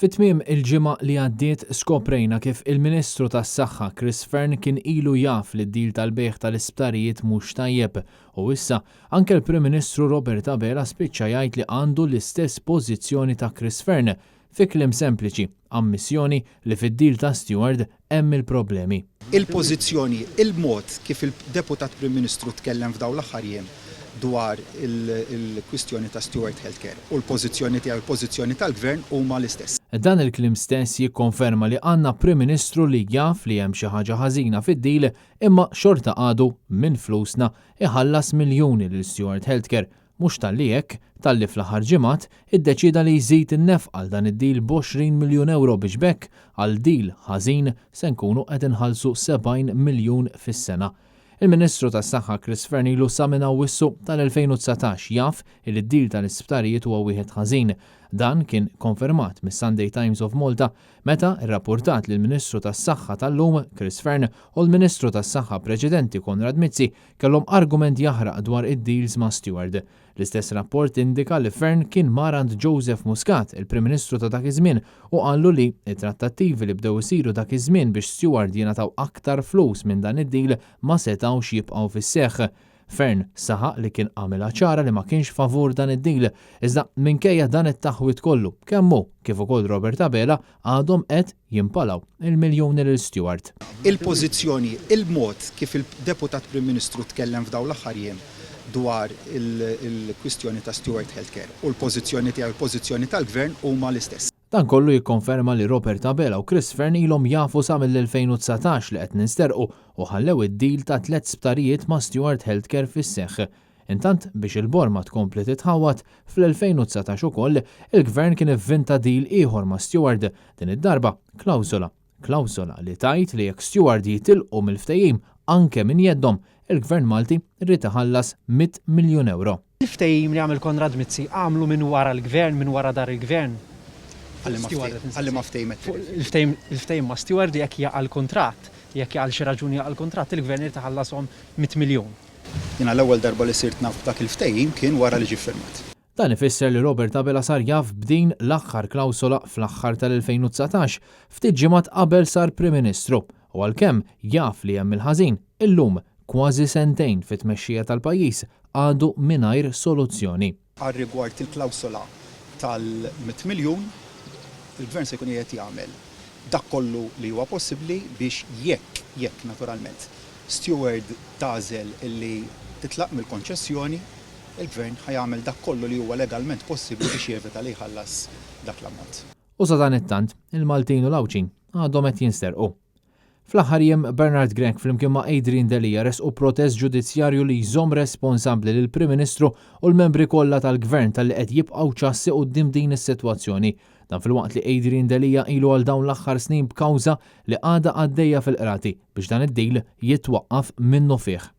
Fi tmiem il-ġimgħa li għaddiet skoprejna kif il-Ministru tas-Saħħa Chris Fearne kien ilu jaf li d-deal tal-bejgħ tal-isptarijiet mhux tajjeb u issa anke l-Prim Ministru Robert Abela spiċċa jgħid li għandu l-istess pożizzjoni ta' Chris Fearne. Fi kliem sempliċi, ammissjoni li fid-deal ta' Steward hemm il-problemi. Il-pożizzjoni, il-mod kif il-Deputat Prim Ministru tkellem f'dawn l-aħħar jiem dwar il-kwistjoni ta' Steward Healthcare u l-pożizzjoni tiegħi u l-pożizzjoni tal-Gvern huma l-istess. Dan il-kliem stess jikkonferma li għandna Prim Ministru li jaf li hemm xi ħaġa ħażina fid-deal imma xorta għadu, minn flusna, iħallas miljuni lil Steward Healthcare Mhux talli hekk, talli fl-aħħar ġimgħat iddeċieda li jżid in-nefqa għal dan id-deal b'20 miljun ewro biex b'hekk għal deal ħażin se nkunu qed inħallsu 70 miljun fis-sena. Il-Ministru tas-Saħħa Chris Fearne ilu sa minn Awwissu tal-2019 jaf illi d-deal tal-isptarijiet huwa wieħed ħażin. Dan kien konfermat mis-Sunday Times of Malta meta rrappurtat li l-Ministru tas-Saħħa tal-lum, Chris Fearne, u l-Ministru tas-Saħħa preċedenti Konrad Mizzi kellhom argument jaħraq dwar id-deals ma' Steward. L-istess rapport indika li Fearne kien mar għand Joseph Muscat, il-Prim Ministru ta' dak iż-żmien, u qallu li t-trattattivi li bdew isiru dak iż-żmien biex Steward jingħataw aktar flus minn dan id-deal ma setgħux jibqgħu fis-seħħ. Fearne saħaq li kien għamilha ċara li ma kienx favur dan id-deal, iżda minkejja dan it-taħwid kollu, kemm hu kif ukoll Robert Abela għadhom qed jimpalaw il-miljuni lil Steward. Il-pożizzjoni, il-mod kif il-Deputat Prim Ministru tkellem f'dawn l-aħħar jiem dwar il-kwistjoni ta' Steward Healthcare u l-pożizzjoni tiegħi u l-pożizzjoni tal-Gvern huma l-istess. Dan kollu jikkonferma li Robert Abela u Chris Fearne ilhom jafu sa mill-2019 li qed ninsterqu u ħallew id-deal ta' tlett sptarijiet ma' Steward Healthcare fis-seħħ. Intant, biex il-borma tkompli titħawwad, fl-2019 ukoll, il-Gvern kien ivvinta deal ieħor ma' Steward, din id-darba klawżola. Klawżola li tgħid li jekk Steward jitilqu mill-ftehim anke minn jeddhom, il-Gvern Malti jrid iħallas 100 miljun ewro. Il-ftehim li għamel Konrad Mizzi għamlu minn wara l-Gvern, minn wara dar il-Gvern. Għal liema ftehim qed tirreferi? Il-ftehim ma' Steward li jekk jaqa' l-kuntratt, jekk għal xi raġuni jaqa' l-kuntratt, il-Gvern irid iħallashom 100 miljun. Jiena l-ewwel darba li sirt naf b'dak il-ftehim kien wara li ġie ffirmat. Dan ifisser li Robert Abela sar jaf b'din l-aħħar klawsola fl-aħħar tal-2019, ftit ġimgħat qabel sar Prim Ministru. U għalkemm jaf li hemm il-ħażin, illum, kważi sentejn fit-tmexxija tal-pajjiż, għadu mingħajr soluzzjoni. Għar-rigward il-klawsola tal-100 miljun, il-Gvern se jkun qiegħed jagħmel dak kollu li huwa possibbli biex jekk, jekk naturalment, Steward tagħżel li titlaq mill-konċessjoni, il-Gvern ħa jagħmel dak kollu li huwa legalment possibbli biex jevita li jħallas dak l-ammont. U sadanittant, il-Maltin u l-Għawdxin għadhom qed jinsterqu. Fl-aħħar jiem, Bernard Grech flimkien ma' Adrian Delia ressqu protest ġudizzjarju li jżomm responsabbli lill-Prim Ministru u l-membri kollha tal-Gvern talli qed jibqgħu ċassi quddiem din is-sitwazzjoni. Dan filwaqt li Adrian Delia ilu għal dawn l-aħħar snin b'kawża li għadha għaddejja fil-Qrati biex dan id-deal jitwaqqaf minnufih.